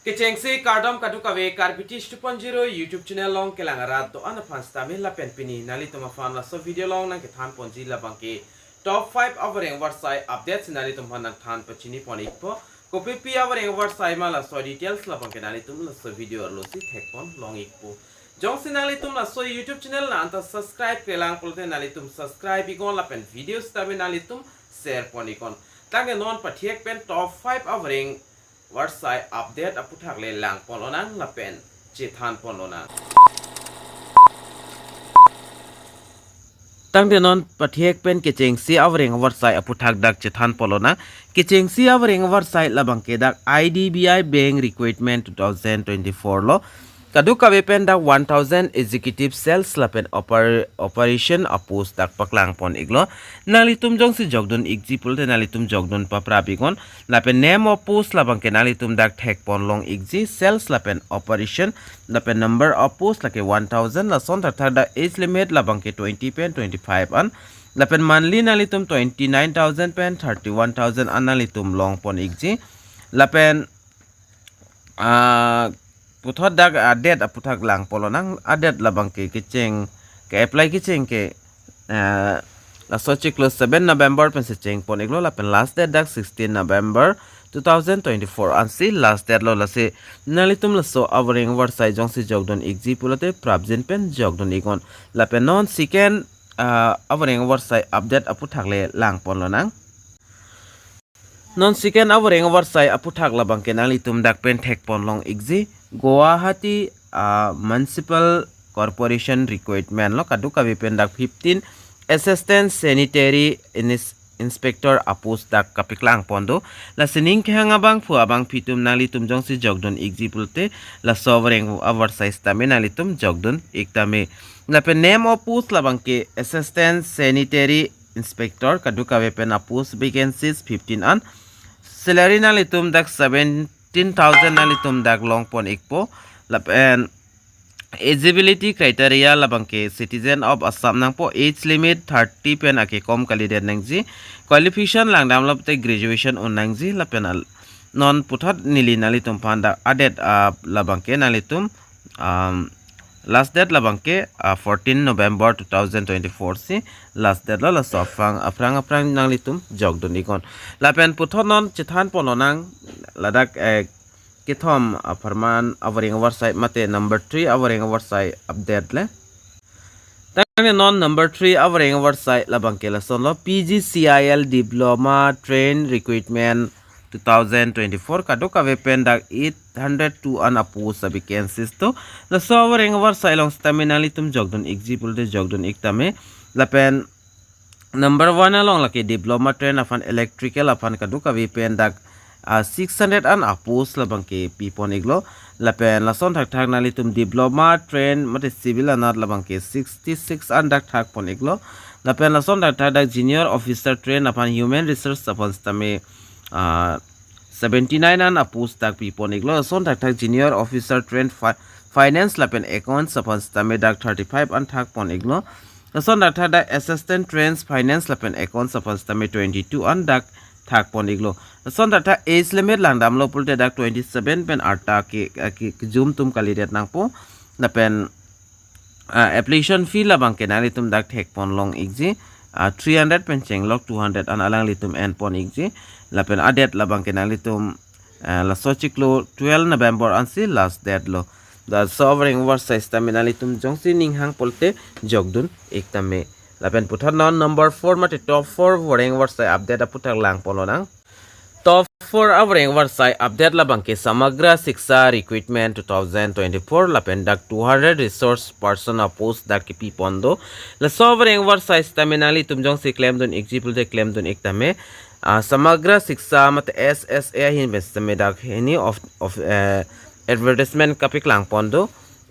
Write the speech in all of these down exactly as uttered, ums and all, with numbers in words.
Kechengsi kardom kadokave, Karbi Tish two point zero YouTube channel along kelang arat do-an aphan sitame lapen pini nanglitum aphan laso video along nangkethan ponji labangke top five avoreng avarsai update si nanglitum aphan nangthan pachini pon ikpo. Kopipi avoreng avarsai ma laso details labangke nanglitum laso video arlo si thek pon long ikpo. Jongsi nanglitum laso YouTube channel nang anta subscribe-kle lang pulote nanglitum subscribe iknon lapen video sitame nanglitum share pon iknon. Tangte non pathek pen top five avoreng avarsai update aphuthak le lang pon lonang lapen chethan pon lonang. Tangte non pathek pen kechengsi avoreng avarsai aphuthak dak chethan pon lonang. Kechengsi avoreng avarsai labangke dak I D B I Bank Recruitment two thousand twenty-four lo. Kadokave pen dak one thousand executive sales lapen oper-, operation apost dak paklang pon iklo. Nanglitum jongsi jokdun ikji pulote nanglitum jokdun paprap iknon. Lapen name of post labangke nanglitum dak thek pon long ikji, sales lapen operation, lapen number of post lake one thousand, lason thakthak dak age limit labangke twenty pen twenty-five an. Lapen monthly nanglitum twenty-nine thousand pen thirty-one thousand an nanglitum long pon ikji. Lapen ah, puthot dak, ah, date aphuthak lang pon lonang, ah, date labangke kecheng, ke-apply kecheng ke, ah, laso chiklo seven November pensi cheng pon iklo lapen last date dak sixteen November two thousand twenty-four ansi last date lo. Lasi nanglitum laso avoreng avarsai jongsi jokdun ikji pulote prapjin pen jokdun iknon. Lapen non second, ah, avoreng avarsai update aphuthak le lang pon lonang. Non second avoreng avarsai aphuthak labangke nanglitum dak pen thek pon long ikji, Guwahati, ah, Municipal Corporation Recruitment lo, kadokave pen dak fifteen Assistant Sanitary Inis-, Inspector apost dak kapaklang pon do. Lasi ning kehang abangphu abangphi atum nanglitum jongsi jokdun ikji pulote laso avoreng avarsai sitame nanglitum jokdun iktame. Lapen name of post labangke Assistant Sanitary Inspector, kadokave pen apost vacancies fifteen an. Salary nanglitum dak seventeen thousand nanglitum dak long pon ikpo. Lapen eligibility criteria labangke citizen of Assam nangpo, age limit thirty pen akekom kalidet nangji. Qualification langdamlo pulote graduation un nangji lapen al-, non puthot neli nanglitum aphan dak ah, date, ah, labangke nanglitum, um, last date labangke, ah, fourteen November two thousand twenty-four si last date lo. Laso aphrang aphrang aphrang nanglitum jokdun iknon. Lapen puthot non chethan pon lonang ladak, eh, kethom apharman avoreng avarsai mate number three avoreng avarsai update le. Tangte non number three avoreng avarsai labangke lason lo, P G C I L Diploma Train Recruitment two thousand twenty-four, kadokave pen dak eight hundred two an apost avacancies do. Laso avoreng avarsai along sitame nanglitum jokdun ikji pulote jokdun iktame. Lapen number one along lake diploma train aphan, electrical aphan, kadokave pen dak, ah, six hundred an apost labangke pi pon iklo. Lapen lason thakthak nanglitum diploma train mate civil anat labangke sixty-six an dak thak pon iklo. Lapen lason thakthak dak junior officer train aphan, human resource aphan sitame, ah, seventy-nine an apost dak pi pon iklo. Lason thakthak junior officer train fi-, finance lapen accounts aphan sitame dak thirty-five an thak pon iklo. Lason thakthak dak assistant trains finance lapen accounts aphan sitame twenty-two an dak thak pon iklo. Lason thakthak age limit langdamlo pulote dak twenty-seven pen arta ke, ke, kejum atum kalidet nangpo. Lapen, ah, application fee labangke nanglitum dak thek pon long ikji, ah, three hundred pen chenglok two hundred an alanglitum en pon ikji. Lapen ah, date labangke nanglitum, ah, laso chiklo twelve November ansi last date lo. Laso avoreng avarsai sitame nanglitum jongsi ning hang pulote jokdun iktame. Lapen puthot non number four mate top four avoreng avarsai update aphuthak lang pon lonang. Top four avoreng avarsai update labangke Samagra Shiksha Recruitment two thousand twenty-four lapen dak two hundred resource person apost dak kipi pon do. Laso avoreng avarsai sitame nanglitum jongsi klemdun ikji pulote klemdun iktame. Ah, Samagra Shiksha mate S S A ahin pen sitame dak hini of, of, eh, advertisement kapaklang pon do.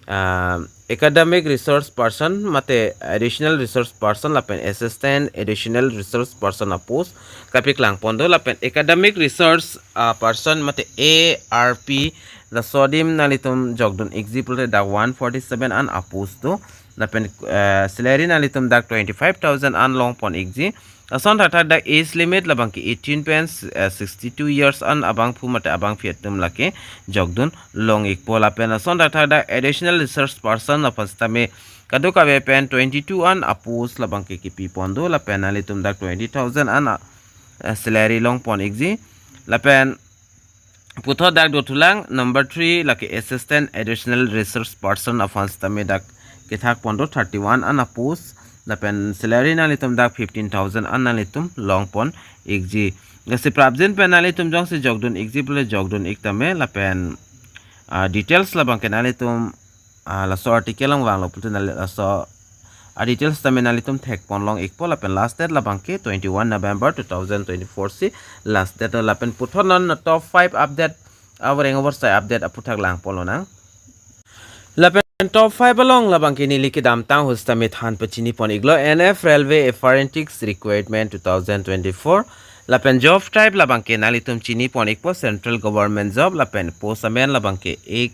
Ah, academic resource person mate additional resource person lapen assistant additional resource person apost kapaklang pon do. Lapen academic resource, ah, person mate A R P laso adim nanglitum jokdun ikji pulote dak one forty-seven an apost do. Lapen, eh, salary nanglitum dak twenty-five thousand an long pon ikji. Lason thakthak dak age limit labangke eighteen pen, eh, sixty-two years an abangphu mate abangpi atum lake jokdun long-ikpo. Lapen lason thakthak dak additional resource person aphan sitame kadokave pen twenty-two an a-post labangke kipipon do. Lapen nanglitum dak twenty thousand an a, eh, salary longpon-ikji. Lapen puthot dak dothulang number three lake assistant additional resource person aphan sitame dak kethakpon do, thirty-one an a-post. Lapen salary nanglitum dak fifteen thousand an nanglitum longpon-ikji. Lasi prapjin pen nanglitum jongsi jokdun-ikji pulote jokdun-ik tame. Lapen, ah, details labangke nanglitum, ah, laso article along vanglo pulote nangli laso a-details tame nanglitum thekpon long-ikpo. Lapen last date labangke twenty-one November two thousand twenty-four si last date lo. Lapen puthot non top five update, avoreng avarsai update aphuthak langpon lonang. Lapen top five along labangke neli kedamtang ahut sitame than pachinipon-iklo, N F Railway Apprentice Recruitment two thousand twenty-four. Lapen job type labangke nanglitum chinipon-ikpo, central government job. Lapen post amen labangke ek,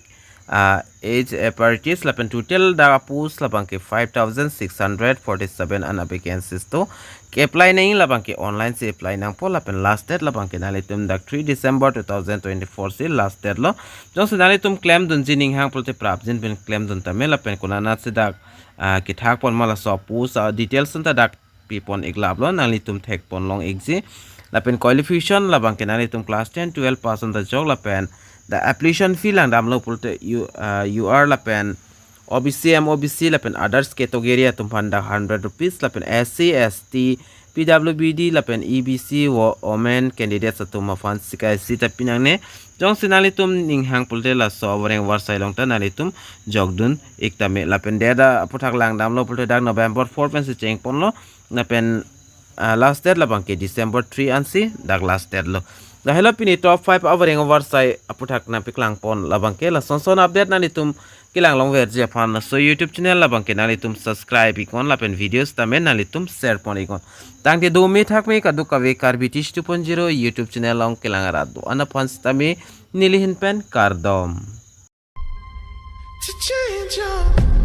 ah, age apprentice. Lapen total dak a-post labangke five thousand six hundred forty-seven an a-vacancies do. Ke-apply nangji labangke online si apply nangpo. Lapen last date labangke nanglitum dak three December two thousand twenty-four si last date lo. Jongsi nanglitum klemdunji ninghang pulote prapjin pen klemdun tame. Lapen konatsi dak, ah, kethakpon ma laso post, ah, details anta dak pipon-ik laplo, nanglitum thekpon long-ikji. Lapen qualification labangke nanglitum class ten, twelve pass anta jok. Lapen dak application fee langdamlo pulote U, ah, U R lapen O B C, M O B C lapen others category atum aphan dak hundred rupees, lapen S C, S T, P W B D lapen E B C wo-, women candidates atum aphan sika isi ta pinangne. Jongsi nanglitum ninghang pulote laso avoreng avarsai along ta nanglitum jokdun-ik tame. Lapen date aphuthak langdamlo pulote dak November four pensi chengponlo. Lapen, ah, last date labangke December three ansi dak last date lo. Dak helo pini top five avoreng avarsai aphuthak nangpaklangpon. Labangke lasonson update nanglitum kelang longverji aphan laso YouTube channel labangke nanglitum subscribe-iknon lapen videos tame nanglitum share pon-iknon. Tangte dome thakme kadokave Karbi Tish two point zero YouTube channel along kelang arat do-an aphan sitame neli ahin pen kardom. To change up.